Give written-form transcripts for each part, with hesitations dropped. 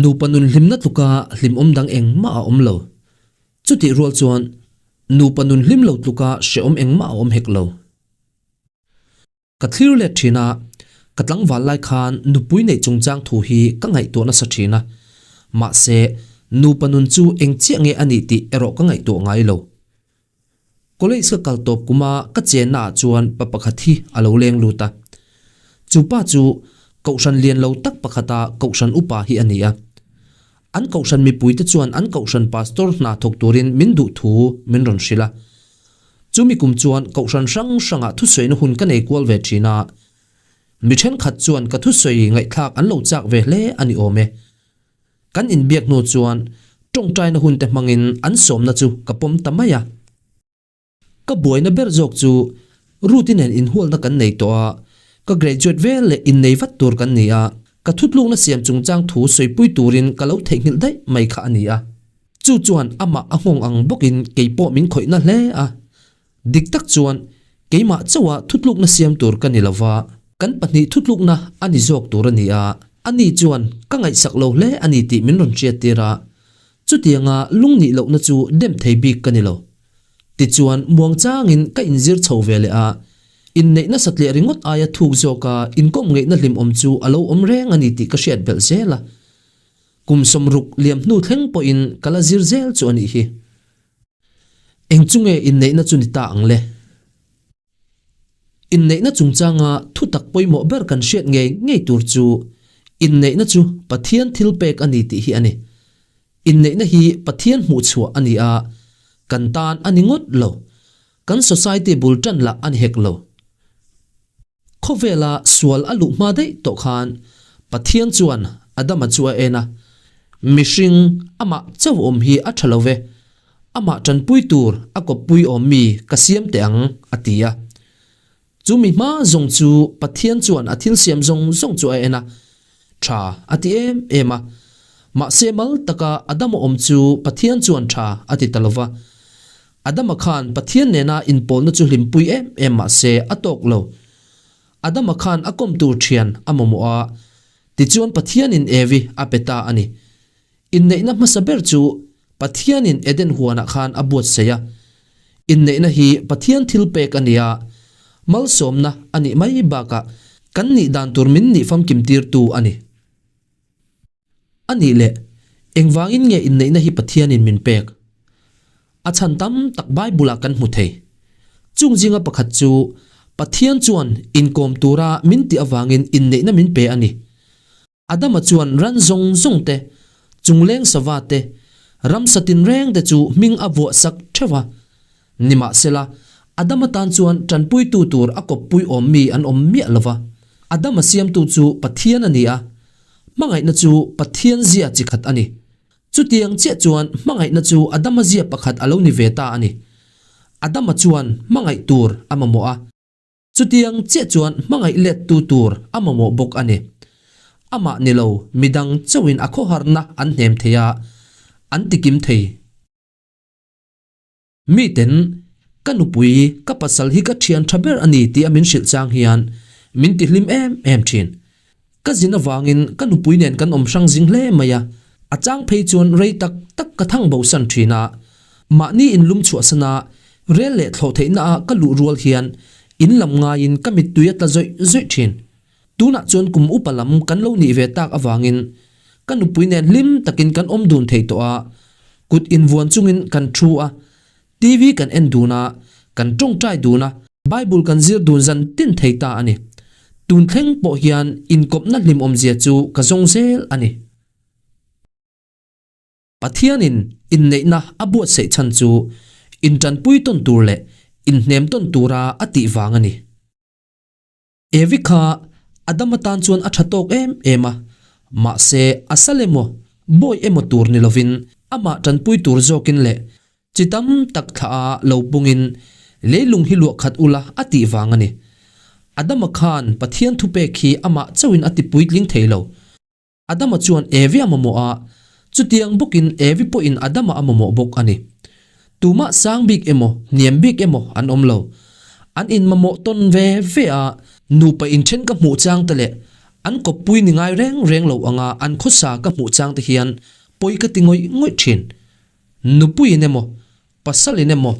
Nupa nun hlimna tluka hlimawm dang engmah a awm lo. Chutih rual chuan nupa nun hlim lo tluka hrehawm engmah a awm hek lo. Ka thlir let thin a, ka tlangval lai khan nupui neih chungchang thu hi ka ngaihtuah nasa thin a, mahse nupa nun chu eng chiah nge a nih tih erawh ka ngaihtuah ngai lo. College ka kal tawp kuma ka chenna ah chuan pa pakhat hi a lo leng lut a. Chu pa chu kohhran lian lo tak pakhata kohhran upa hi a ni a. An kohhran mipuite chuan an kohhran pastor hna thawk turin min duh thu min rawn hrilh a. Chumi kum chuan kohhran hrang hrangah thusawiina hun ka nei kual ve thin a. Mi thenkhat chuan ka thusawi ngaihthlak an lo chak ve hle a ni awm e. Kan inbiak hnu chuan tawngtaina hunte hmangin an sawmna chu ka pawm ta mai a. Ka buaina ber zawk chu Ruth-i nen inhualna kan nei tawh a, ka graduate vel leh innei vat tur kan ni a, ka thutlukna siam chungchang thu sawipui turin ka lo theihnghilh daih mai kha a ni a. Chu chuan amah a nghawng ang bawkin kei pawh min khawihna hle a. Dik tak chuan keimah chauha thutlukna siam tur ka ni lova, kan pahnih thutlukna a ni zawk tur a ni a, ani chuan ka ngaihsak lo hle a ni tih min rawn hriattir a, chutianga lungnih lohna chu dem thei bik ka ni lo. Tichuan muangchangin ka inzir chho ve leh a, inneih nasa tleh ringawt aia thuk zawka inkawm ngeihna hlimawm chu a lo awm reng a ni tih ka hriat belh zel a. Kum sawmruk liam hnu thleng pawhin ka la zir zel chu a nih hi. Eng chu nge inneihna chu ni ta ang le? Inneihna chungchanga thutak pawimawh ber kan hriat ngei ngei tur chu inneihna chu Pathian thil pek a ni tih hi a ni. Inneihna hi Pathian hmuhchhuah a ni a, kan tan a ni ngawt lo. Kan society bul tan lah a ni hek lo. Khawvela sual a luh hma daih tawh khan Pathian chuan Adama chu a en a, Mihring, amah chauh awm hi a tha lo ve, amah tanpui tur a kawppui awm mi ka siam teh ang, a ti a. Chu mi hma zawng chu Pathian chuan a thil siam zawng zawng chu a en a, tha a ti em em a. Mahse mal taka Adama awm chu Pathian chuan tha a ti ta lo va. Adama khan Pathian nena inpawlna chu hlimpui em em mah se a tawk lo. Adama khan a kawm tur thian a mamawh a, tichuan Pathianin Evi a pe ta a ni. Inneihna hmasa ber chu Pathianin Eden huanah khan a buatsaih a. Inneihna hi Pathian thil pek a ni a, malsawmna a nih mai bakah kan nih dan tur min nih famkim tirtu a ni. A nih leh, engvangin nge inneihna hi Pathianin min pek? A chhan tam tak Bible-ah kan hmu thei. Chung zinga pakhat chu, Pathian chuan inkawm tura min tih avangin inneihna min pe a ni. Adama chuan ran zawng zawng te, chungleng sava te, ramsa tinreng te chu hming a vuah sak theuh a. Nimahsela, Adama tan chuan tanpuitu tur a kawppui awm mi an awm miah lo va. Adama siamtu chu Pathian a ni a, Hmangaihna chu Pathian zia chi khat a ni. Chutiang chiah chuan hmangaihna chu Adama zia pakhat a lo ni ve ta a ni. Adama chuan hmangaih tur a mamawh a. Chutiang chiah chuan hmangaih lettu tur a mamawh bawk a ni. Amah ni lo midang chauhin a khawharna an hnem thei a, an tikim thei. Miten, Ka nupui, ka pasal hi ka thian tha ber a ni tih a min hrilh chang hian min ti hlim em em thin. Ka zin avangin ka nupui nen kan awm hrang zing hle mai a, a chang phei chuan rei tak tak ka thang bo san thin a. Mahni inlum chhuahsana rel leh thlawh theihna ah ka luh rual hian in lam ngaiin ka mittui a tla zawih zawih thin. Tunah chuan kum upa lam kan lo nih ve tak avangin ka nupui nen hlim takin kan awm dun thei tawh a, kut invuan chungin kan thu a, TV kan en dun a, kan tawngtai dun a, Bible kan zir dun zan tin thei ta a ni. Tun thleng pawh hian inkawpna hlimawmzia chu ka zawng zel a ni. Pathianin inneihna a buatsaih chhan chu intanpui tawn tur leh inhnem tawn tura a tih vang a ni. Evi kha Adama tan chuan a tha tawk em em a, mahse a sal emaw, bawi emaw tur ni lovin amah tanpui tur zawkin leh chi tam tak thlah a lo pungin leilung hi luah khat ula a tih vang a ni. Adama khan Pathian thupek hi amah chauhin a ti puitling thei lo. Adama chuan Evi a mamawh a, chutiang bawkin Evi pawhin Adama a mamawh bawk a ni. Tumah sang bik emaw, hniam bik emaw an awm lo. An inmamawh tawn ve ve a, nupa inthen ka hmuh chang te leh An kawppui ni ngai reng reng lo anga an khawsa ka hmuh chang te hian pawi ka ti ngawih ngawih thin. Nupuiin emaw, pasalin emaw,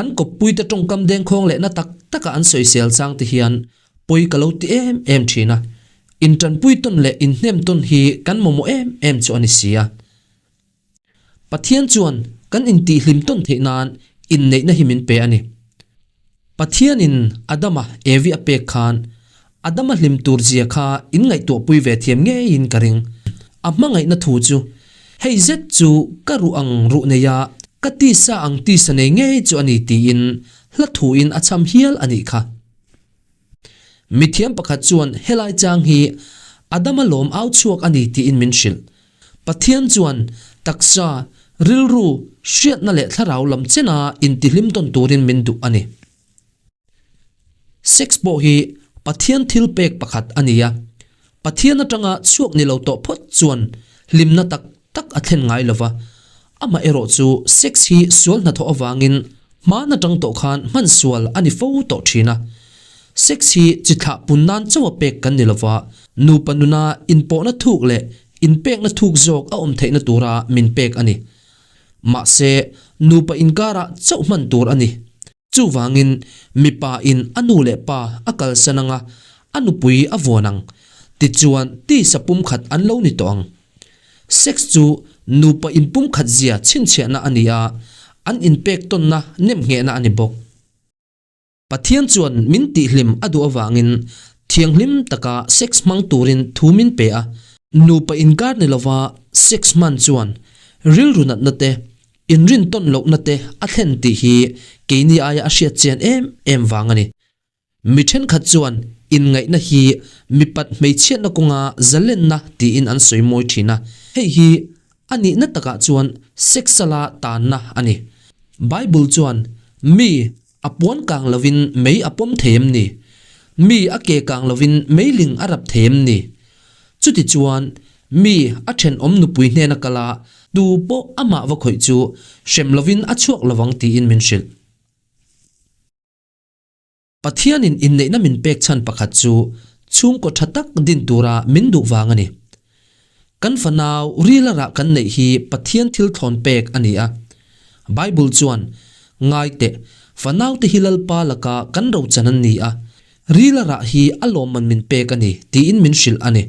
an kawppuite tawngkam dengkhawng leh na tak taka an sawisel chang te hian pawi ka lo ti em em thin a. Intanpui tawn leh inhnem tawn hi kan mamawh em em chu a ni si a. Pathian chuan kan intihhlim tawn theih nan inneihna hi min pe a ni. Pathianin Adama Evi a pek khan Adama hlim tur zia kha inngaihtuahpui ve thiam ngeiin ka ring. A hmangaihna thu chu, Hei zet chu ka ruh ang ruh nei a, ka tisa ang tisa nei ngei chu a ni tiin hla thuin a cham hial a nih kha. Mithiam pakhat chuan helai chang hi Adama lawm au chhuak a ni tiin min hrilh. Pathian chuan taksa, rilru, hriatna leh thlarau lam chena intihlim tawn turin min duh a ni. Sex pawh hi Pathian thil pek pakhat a ni a. Pathian atanga chhuak ni lo tawh phawt chuan hlimna tak tak a thlen ngai lo va, amaherawh chu sex hi sual hnathawh avangin hman atang tawh khan hman sual a ni fo tawh thin a. Sex hi chi thlah pun nan chauha pek kan ni lo va, nupa nuna inpawhna thuk leh inpekna thuk zawk a awm theihna tura min pek a ni. Mahse, nupa inkarah chauh hman tur a ni. Chuvangin, mipa in a nu leh pa a kalsan anga a nupui a vuan ang. Tichuan, tisa pumkhat an lo ni tawh ang. Sex chu nupa inpumkhat zia chhinchhiahna a ni a, an inpek tawnna nemnghehna a ni bawk. Pathian chuan min tihhlim a duh avangin thianghlim taka sex hmang turin thu min pe a. Nupa inkar ni lova sex hman chuan rilru natna te, Inrintawn lohna te a thlen tih hi keini aia a hriat chian em em vang a ni. Mi thenkhat chuan inngaihna hi mipat hmeichhiatna kawnga zalenna tiin an sawi mawi thin a, hei hi a nihna takah chuan sexual-a tanna a ni. Bible chuan mi a puan kang lovin mei a pawm thei em ni? Mi a ke kang lovin meiling a rap thei em ni? Chutichuan, mi a thenawm nupui hnena kal a, tu pawh amah va khawih chu hrem lovin a chhuak lovang tiin min hrilh. Pathianin inneihna min pek chhan pakhat chu chhungkaw tha tak din tura min duh vang a ni. Kan fanau rila rah kan neih hi Pathian thil thlawn pek a ni a. Bible chuan, Ngai teh, fanaute hi Lalpa laka kan rochan an ni a, rila rah hi a lawmman min pek a ni, tiin min hrilh a ni.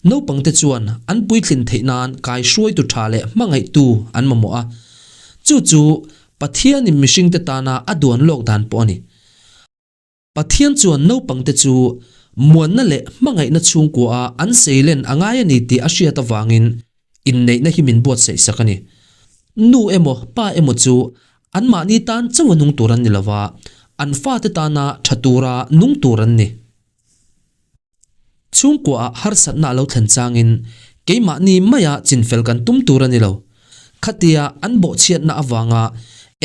Naupangte chuan an puitlin theih nan kaihruaitu tha leh hmangaihtu an mamawh a. Chu chu Pathianin mihringte tana a duan lawk dan pawh a ni. Pathian chuan naupangte chu muanna leh hmangaihna chhungkuaah an seilen a ngai a ni tih a hriat avangin inneihna hi min buatsaih sak a ni. Nu emaw pa emaw chu anmahni tan chauha nung tur an ni lova, an fate tana tha tura nung tur an ni. Chhungkuaah harsatna a lo thlen changin keimahni maia chinfel kan tum tur a ni lo. Khatia an bawhchhiatna avanga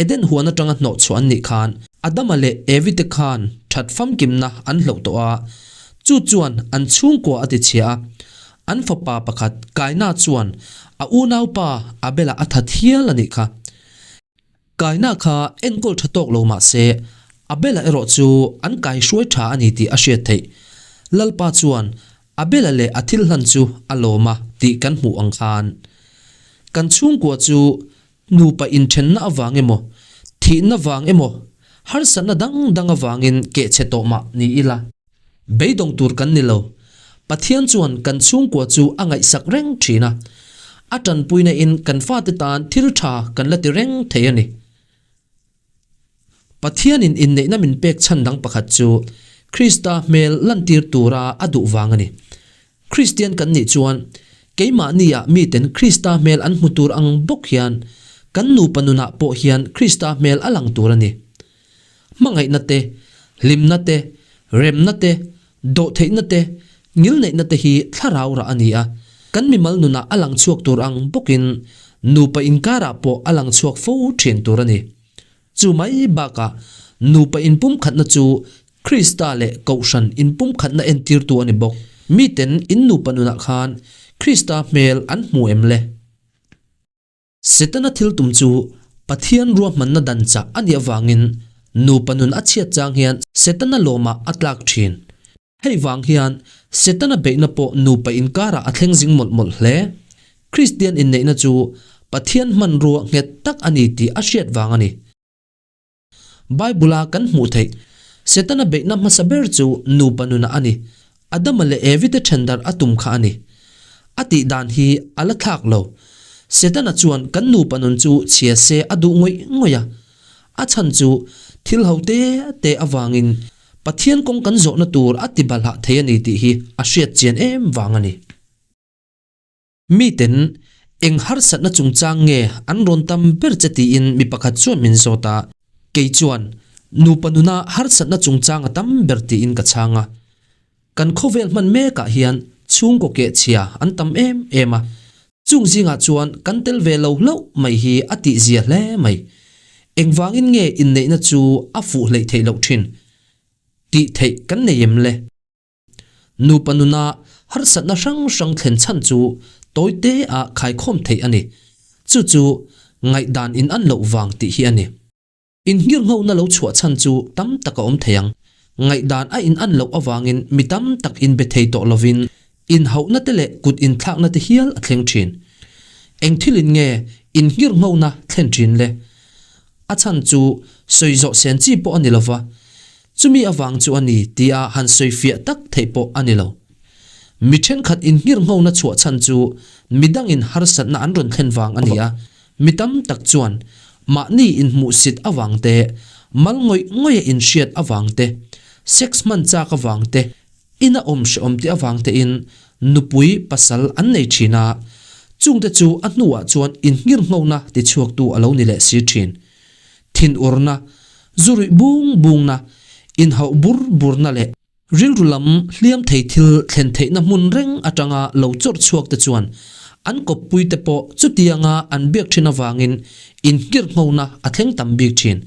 Eden huan atanga hnawhchhuah an nih khan Adama leh Evi te khan that famkimna an hloh tawh a, chu chuan an chhungkua a tichhia a. An fapa pakhat Kaina chuan a unaupa Abela a that hial a nih kha. Kaina kha enkawl tha tawk lo mah se, Abela erawh chu an kaihruai tha a ni tih a hriat theih. Lalpa chuan Abela leh a thil hlan chu a lawm a tih kan hmuh ang khan. Kan chhungkua chu nupa inthenna avang emaw, thihna vang emaw, harsatna dang dang avangin kehchhe tawh mah ni ila. Beidawng tur kan ni lo. Pathian chuan kan chhungkua chu a ngaihsak reng thin a. A tanpuina in kan fate tan thil tha kan la ti reng thei a ni. Pathianin inneihna min pek chhan dang pakhat chu Krista hmel lantir tura a duh vang a ni. Kristian kan nih chuan keimahnia miten Krista hmel an hmu tur ang bawk hian kan nupa nunah pawh hian Krista hmel a lang tur a ni. Hmangaihna te, hlimna te, remna te, dawhtheihna te, ngilneihna te hi thlarau rah a ni a, kan mimal nunah a lang chhuak tur ang bawkin nupa inkarah pawh a lang chhuak fo thin tur a ni. Chu mai bakah nupa inpumkhatna chu Krista leh Kohhran inpumkhatna entirtu a ni bawk. Miten in nupa nunah khan Krista hmel an hmu em le? Setana thil tum chu Pathian ruahmanna dan chah a nih avangin nupa nun a chhiat chang hian Setana lawmah a tlak thin. Hei vang hian Setana beihna pawh nupa inkarah a thleng zing mawlh mawlh hle. Kristian inneihna chu Pathian hmanrua nghet tak a ni tih a hriat vang a ni. Bible-a kan hmuh theih Setana beihna hmasa ber chu nupa nunah a ni. Adama leh Evi te ṭhendarh a tum kha a ni. A tih dan hi a la thlak lo. Setana chuan kan nupa nun chu chhia se a duh ngawih ngawih a. A chhan chu thil ho te te avangin Pathian kawng kan zawhna tur a ti balhah thei a ni tih hi a hriat chian em vang a ni. Miten eng harsatna chungchang nge an rawn tam ber che tiin mi pakhat chuan min zawt a, kei chuan nupa nuna harsatna chungchang a tam ber tiin ka chhang a. Kan khawvel hman mekah hian chhungkaw kehchhia an tam em em a, Chung zingah chuan kan tel ve lo hlauh mai hi a tihzia hle mai. Engvangin nge inneihna chu a fuh hleih theih loh thin? Tih theih kan nei em le? Nupa nuna harsatna hrang hrang thlen chhan chu tawi te ah khaikhawm theih a ni. Chu chu ngaihdan in an loh vang tih hi a ni. Innghirnghona lo chhuah chhan chu tam tak a awm thei ang. Ngaihdan a inan loh avangin mi tam tak inbe thei tawh lovin inhauhna te leh kut inthlakna te hial a thleng thin. Eng thilin nge innghirnghona thlen thin le? A chhan chu sawi zawh sen chi pawh a ni lova, chumi avang chu a ni tia han sawi fiah tak theih pawh a ni lo. Mi thenkhat innghirnghona chhuah chhan chu midangin harsatna an rawn thlen vang a ni a, Mi tam tak chuan mahni inhmuhsit avang te, mal ngawih ngawih a inhriat avang te, sex hman chak avang te, ina awm hrehawm tih avang tein nupui pasal an nei thin a, chungte chu a hnuah chuan inngirnghona tichhuaktu a lo ni leh si thin. Thinurna, zu ruih bung bungna, inhauh bur burna leh Rilru lam hliam thei thil thlen theihna hmun reng atanga lo chawrh chhuak te chuan an kawppui te pawh chutianga an biak thin avangin inngirhnghona a thleng tam bik thin.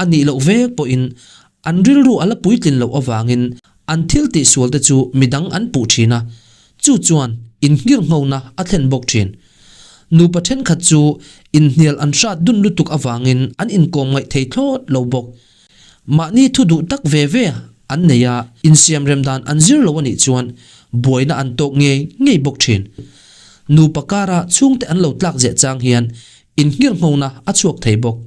A nih loh vek pawhin an rilru a la puitlin loh avangin an thil tihsual te chu midang an puh thin a, chu chuan inngirhnghona a thlen bawk thin. Nupa thenkhat chu inhnial an hrat dun lutuk avangin an inkawm ngaih thei thlawt lo bawk. Mahni thu duh tak ve ve an nei a, insiam rem dan an zir lo a nih chuan buaina an tawk ngei ngei bawk thin. Nupa kara chhungte an lo tlak zeh chang hian inngirnghona a chhuak thei bawk.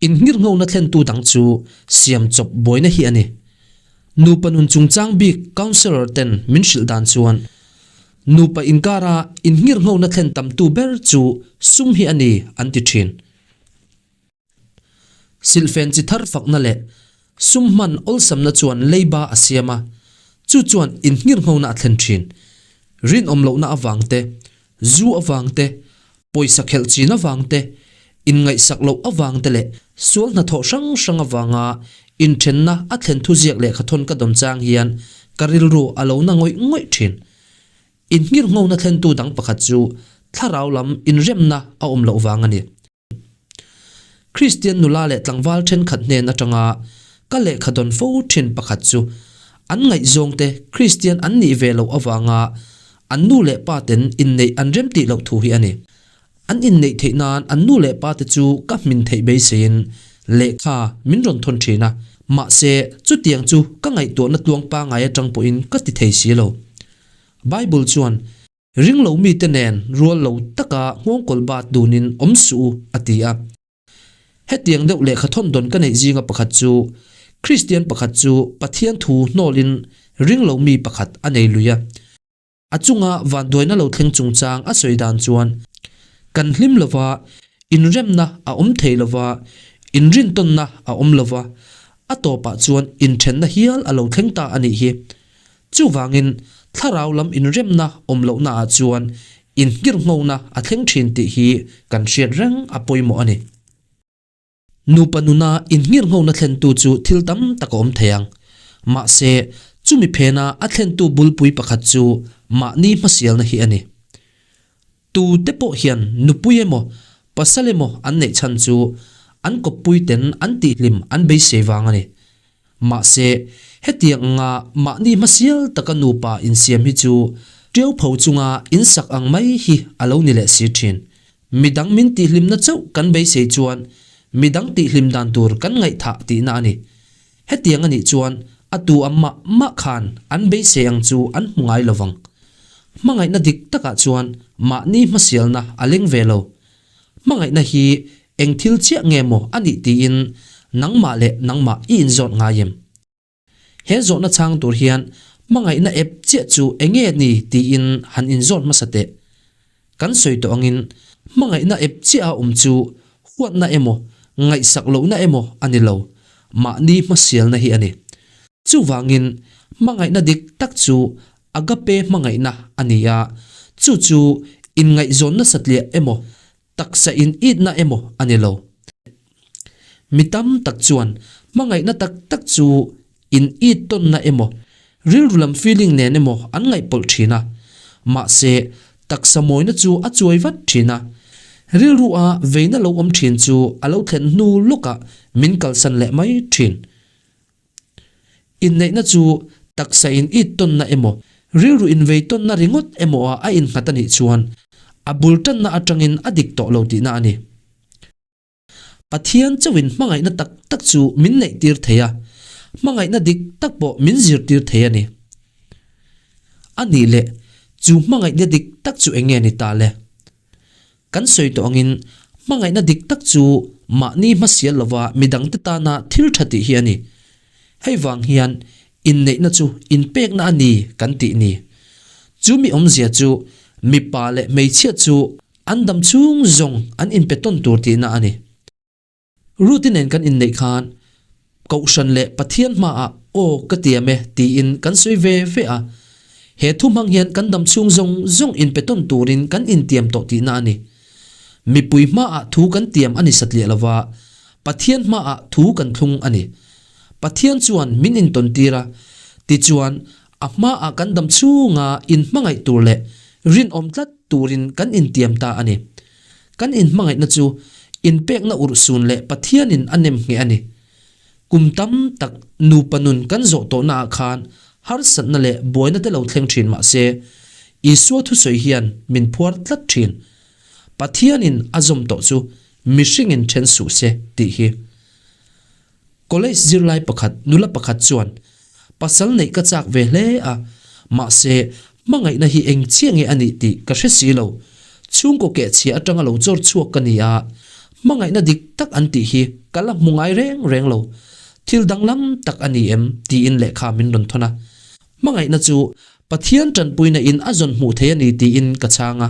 Inngirnghona thlentu dang chu siam chawp buaina hi a ni. Nupa nun chungchang bik counsellor ten min hrilh dan chuan nupa inkara inngirnghona thlen tamtu ber chu sum hi a ni an ti thin. Silhfen chi thar fakna leh sum hman awlsamna chuan leiba a siam a, chu chuan inngirnghona a thlen thin. Rinawm lohna avang te, zu avang te, pawisa khelh chin avang te, inngaihsak loh avang te leh sual hnathawh hrang hrang avanga inthenna a thlen thuziak lehkhathawn ka dawn chang hian ka rilru a lo na ngawih ngawih thin. Inngirnghona thlentu dang pakhat chu thlarau lam inremna a awm loh vang a ni. Kristian nula leh tlangval thenkhat hnen atanga ka lehkha dawn fo thin pakhat chu an ngaihzawngte Kristian an nih ve loh avanga an nu leh pa ten inneih an remtih loh thu hi a ni. An inneih theih nan an nu leh pa te chu ka hmin theih beiseiin lehkha min rawn thawn thin a, mahse chutiang chu ka ngaihtuahna tluang pangai atang pawhin ka ti thei si lo. Bible chuan Ring lo mite nen rual lo taka nghawngkawl bat dunin awm suh u, a ti a. Hetiang deuh lehkha thawn dawn ka neih zinga pakhat chu, Kristian pakhat chu Pathian thu hnawlin ring lo mi pakhat a nei lui a. A chunga vanduaina lo thleng chungchang a sawi dan chuan, Kan hlim lo va, inremna a awm thei lo va, inrintawnna a awm lo va, a tawpah chuan inthenna hial a lo thleng ta a nih hi. Chuvangin, thlarau lam inremna awm lohnaah chuan inngirnghona a thleng thin tih hi kan hriat reng a pawimawh a ni. Nupa nuna inngirnghona thlentu chu thil tam tak a awm thei ang. Mahse, chumi phena a thlentu bulpui pakhat chu mahni hmasialna hi a ni. Tute pawh hian nupui emaw, pasal emaw an neih chhan chu an kawppuiten an tihhlim an beisei vang a ni. Mahse, hetiang anga mahni hmasial taka nupa insiam hi chu ṭiau pho chunga insak ang mai hi a lo ni leh si ṭhin. Midang min tihhlimna chauh kan beisei chuan midang tihhlim dan tur kan ngaihthah tihna a ni. Hetiang a nih chuan A tu a mah mah khan an beisei ang chu an hmu ngai lovang. Hmangaihna dik takah chuan mahni hmasialna a leng ve lo. Hmangaihna hi eng thil chiah nge maw a nih tiin nangmah leh nangmah i inzawt ngai em? He zawhna chhang tur hian hmangaihna ep chiah chu eng nge ni tiin han inzawt hmasa teh. Kan sawi tawh angin hmangaihna ep chiah a awm chu huatna emaw, ngaihsak lohna emaw a ni lo, mahni hmasialna hi a ni. Chuvangin hmangaihna dik tak chu agape hmangaihna a ni a, chu chu inngaihzawnna satliah emaw, Taksa in itna emaw a ni lo. Mi tam tak chuan hmangaihna tak tak chu in it tawnna emaw, rilru lam feeling nen emaw an ngaihpawlh thin a. Mahse, taksa mawina chu a chuai vat thin a. Rilru a veina lo awm thin chu a lo thlen hnu lawkah min kalsan leh mai thin. Inneihna chu taksa in it tawnna emaw, rilru invei tawnna ringawt emaw ah a innghat a nih chuan a bul tanna atangin a dik tawh lo tihna a ni. Pathian chauhin hmangaihna tak tak chu min neihtir thei a, hmangaihna dik tak pawh min zirtir thei a ni. A nih leh chu hmangaihna dik tak chu eng nge ni ta le? Kan sawi tawh angin hmangaihna dik tak chu mahni hmasial lova midangte tana thil tha tih hi a ni. Hei vang hian inneihna chu inpekna a ni kan tih ni. Chu mi awmzia chu mipa leh hmeichhia chu an dam chhung zawng an inpe tawn tur tihna a ni. Ruth-i nen kan inneih khan Kohhran leh Pathian hmaah aw ka tiam e tiin kan sawi ve ve a. He thu hmang hian kan dam chhung zawng zawng inpe tawn turin kan intiam tawh tihna a ni. Mipui hmaah thu kan tiam a ni satliah lova, Pathian hmaah thu kan thlung a ni. Pathian chuan min intawn tir a, tichuan a hmaah kan dam chhunga inhmangaih tur leh rinawm tlat turin kan intiam ta a ni. Kan inhmangaihna chu inpekna urhsun leh Pathianin a nem ngheh a ni. Kum tam tak nupa nun kan zawh tawhnaah khan harsatna leh buaina te lo thleng thin mah se, Isua thusawi hian min phuar tlat thin. Pathianin a zawm tawh chu mihringin then suh se tih hi. College zirlai pakhat nula pakhat chuan, Pasal neih ka chak ve hle a, mahse, hmangaihna hi eng chiah nge a nih tih ka hre si lo. Chhungkaw kehchhia atanga lo chawr chhuak ka ni a, hmangaihna dik tak an tih hi ka la hmu ngai reng reng lo. Thil danglam tak a ni em? tiin lehkha min rawn thawn a. Hmangaihna chu Pathian tanpuina in a zawn hmuh thei a ni tiin ka chhang a.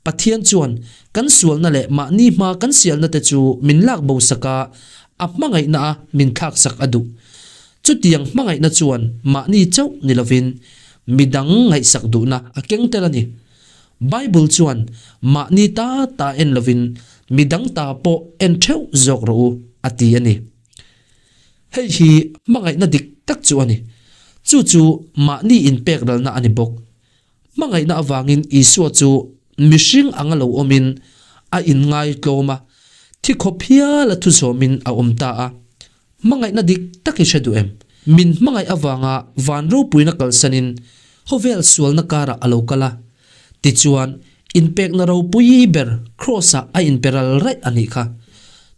Pathian chuan kan sualna leh mahni hma kan sialna te chu min lak bo sak a, a hmangaihna a min thlak sak a duh. Chutiang hmangaihna chuan mahni chauh ni lovin midang ngaihsak duhna a keng tel a ni. Bible chuan mahni ta ta en lovin midang ta pawh en theuh zawk rawh u a ti a ni. Hei hi hmangaihna dik tak chu a ni. Chu chu mahni inpek ralna a ni bawk. Hmangaihna avangin Isua chu mihring anga lo awmin a inngaitlawm a, thi khawp hiala thu zawmin a awm ta a. Hmangaihna dik tak i hre duh em? Min hmangaih avanga van ropuina kalsanin khawvel sualna karah a lo kal a. Tichuan, inpekna ropui ber Kraws-ah a inpe ral raih a nih kha.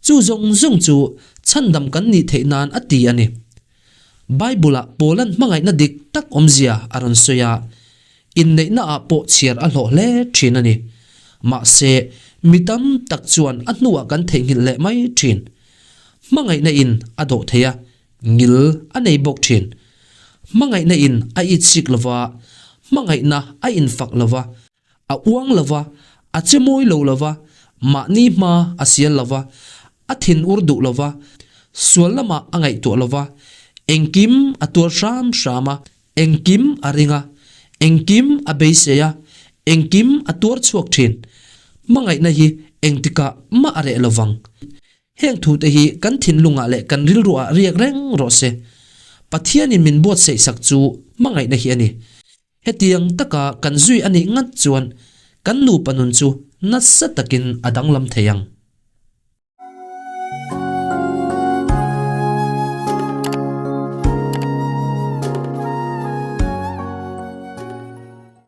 Chu zawng zawng chu chhandam kan nih theih nan a ti a ni. Bible-ah Paula'n hmangaihna dik tak awmzia a rawn sawi a, inneihnaah pawh chhiar a hlawh hle thin a ni. Mahse, mi tam tak chuan a hnuah kan theihnghilh leh mai thin. Hmangaihna in a dawh thei a, ngil a nei bawk thin. Hmangaihna in a itsik lova, hmangaihna a infak lova, A uang lo va, a che mawi lo lo va, mahni hma a sial lo va, a thin ur duh lo va, sual lamah a ngaihtuah lo va, engkim a tuar hram hram a, engkim a ring a, engkim a beisei a, engkim a tuar chhuak thin. Hmangaihna hi engtikah mah a reh lo vang. Heng thute hi kan thinlungah leh kan rilruah riak reng rawh se. Pathianin min buatsaihsak chu hmangaihna hi a ni. Hetiang taka kan zui a nih ngat chuan kan nupa nun chu nasa takin a danglam thei ang.